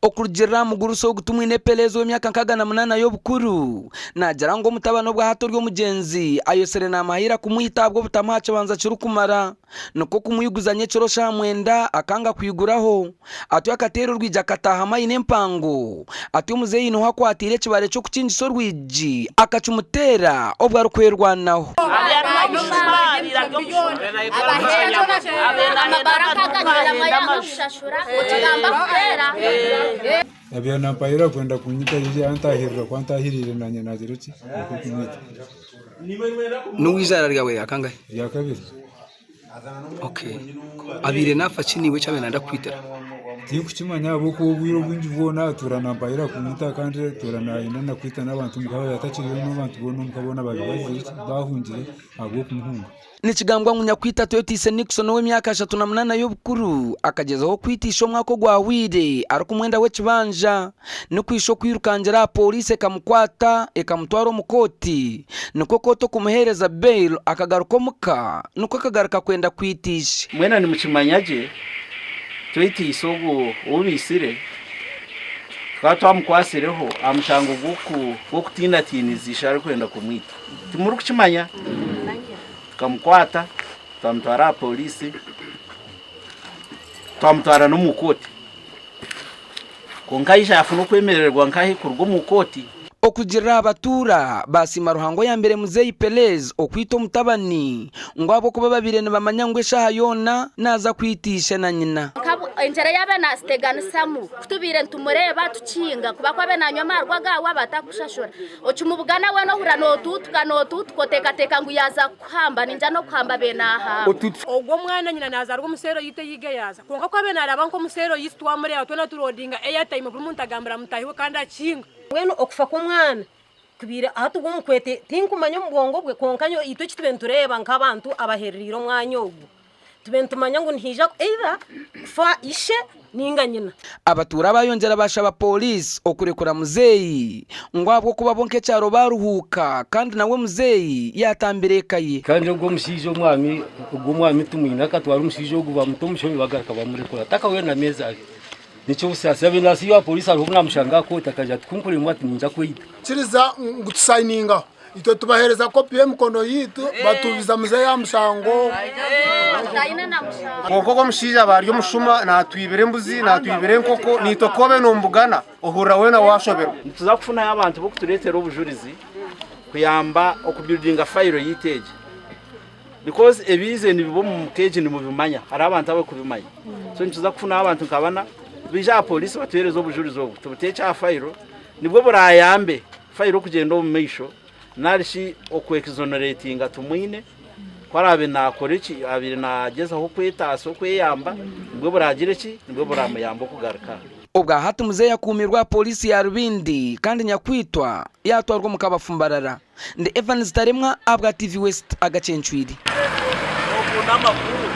Okurugiirira aha mugurusi ogu Tumwine Pelezi ow'emyaka 68 y'obukuru, naagira ngu omutabani obwo hati ori omugyenzi ayosire naamuhaira kumwita ahabw'obutamuha kibanza kirikumara nikwo kumwiguza nyekiro shaaha mwenda akanga kwiguraho atyo akateera orwigi akataahamu aine empango atyo omuzeeyi niho akwatiire ekibare ky'okukingisa orwigi akakimuteera obwo arikwerwanaho. Yabaire nampayira kwenda kunyita yaija yantahirira ku antahiriire nanye nagira ki nikwo kumwita. N'owa eizaara ryawe rya kangahe? Rya kabiri. Okay. Abaire naafa ki naiwe eki abaire nayenda kukwitira? Tinkukimanya ahabw'okuba obwire obwingi bwona atuura nampayira kunyita kandi atuura nayenda na kwita n'abantu omuka yaaba atakiriyo n'abantu boona omuka boona baabaire bagizire ki baahungire ahabw'okumuhunga. Nikigambwa ngu nyakwita Twetiise Nixon ow'emyaka 38 y'obukuru akagyezaho kwita ishe omwaka ogwahweire arikumwendaho ekibanja nikwo ishe okwirukangira aha pooriisi ekamukwata ekamutwara omu kooti nikwo kooti okumuheereza bail akagaruka omuka nikwo akagaruka kwenda kwita ishe. Mwena nimukimanya gye, Twetiise ogwo ou baitsire, tukaba twamukwasireho aha mushango gw'okutiinatiiniza ishe arikwenda kumwita. Timurikukimanya? Tukamukwata twamutwara aha pooriisi, twamutwara n'omu kooti. Kwonka aija yaafuna okwemerererwa nkahi kuruga omu kooti. Okugirira abatuura baasiima Ruhanga oyambire muzeeyi Pelez okwita omutabani ngu ahabw'okuba babaire nibamanya ngu eshaaha yoona naaza kwita ishe na nyina. Engyera ei abe naaziteganisamu ku tubaire nitumureeba tukinga kuba ku abe naanywa amaarwa agaawe aba atakushashura. Okimubugana weena ohurira nootuutuka nootuutuka oteekateeka ngu yaaza kukuhamba ningira n'okuhamba abe naahamba. Ogwo omwana nyina nazaarwa omu seero yitu eyiga yaaza kwonka ku abe naaraba nk'omu seero yitu twamureeba twena turoodinga airtime buri muntu agambira mutaahi we kandi akinga. Mbwenu okufa kw'omwana kubaire hati ogwo omukwete tinkumanya omu bwongo bwe kwonka nyowe itwe eki tube nitureeba nk'abantu abaherereire omwanya ogwo tube nitumanya ngu nihaija either kufa ishe ninga nyina. Abatuura bayongyera bashaba Pooriisi okurekura muzeeyi ngu ahabw'okuba bo nk'ekyaro baruhuuka kandi nawe muzeeyi yaatambira eka ye. Kandi ogwo omushaija omwami ogwo omwami tumwine akatwara omushaija ogu bamuta omu kihome bagaruka bamurekura atakahweire na meezi abiri. N'eky'obusaasi yabaire naasiiba aha pooriisi hariho obu naamushanga aha kooti akagira ati ku nkuremwa ati niinyija kweyita. Kiriza ngu tusayiningaho itwe tubahereza kopi y'emikono yitu batubiza muzeyi aha mushango. Kwonka ogwo omushaija aba ari omushuma, naatwibira embuzi, naatwibira enkoko, naitwe ku obe noombugana, ohurira weena waashoberwa. Nituza kufunayo abantu b'okutureetera obujurizi kuyamba okubuildinga fayiro yaitu egi because ebiizire nibiba omu ka egi nimubimanya hariho abantu abarikubimanya so nituza kufunaho abantu nka bana baije aha pooriisi batuheereze obujurizi obu tubuteekye aha fayiro nibwo burayambe fayiro okugyenda omu maisho nari shi okwexoneratinga Tumwine ku araabe naakora eki abaire naagyezaho kwetaasa okweyamba nibwo buraagire ki nibwo buraamuyambe okugaruka. Obwa hati muzeeyi akuumirwe aha pooriisi ya Rubindi kandi nyakwitwa yaatwarwa omu kabafu Mbarara. Ndi Evans Taremwa ahabwa TV West Agacencwire. Nokunda amakuru.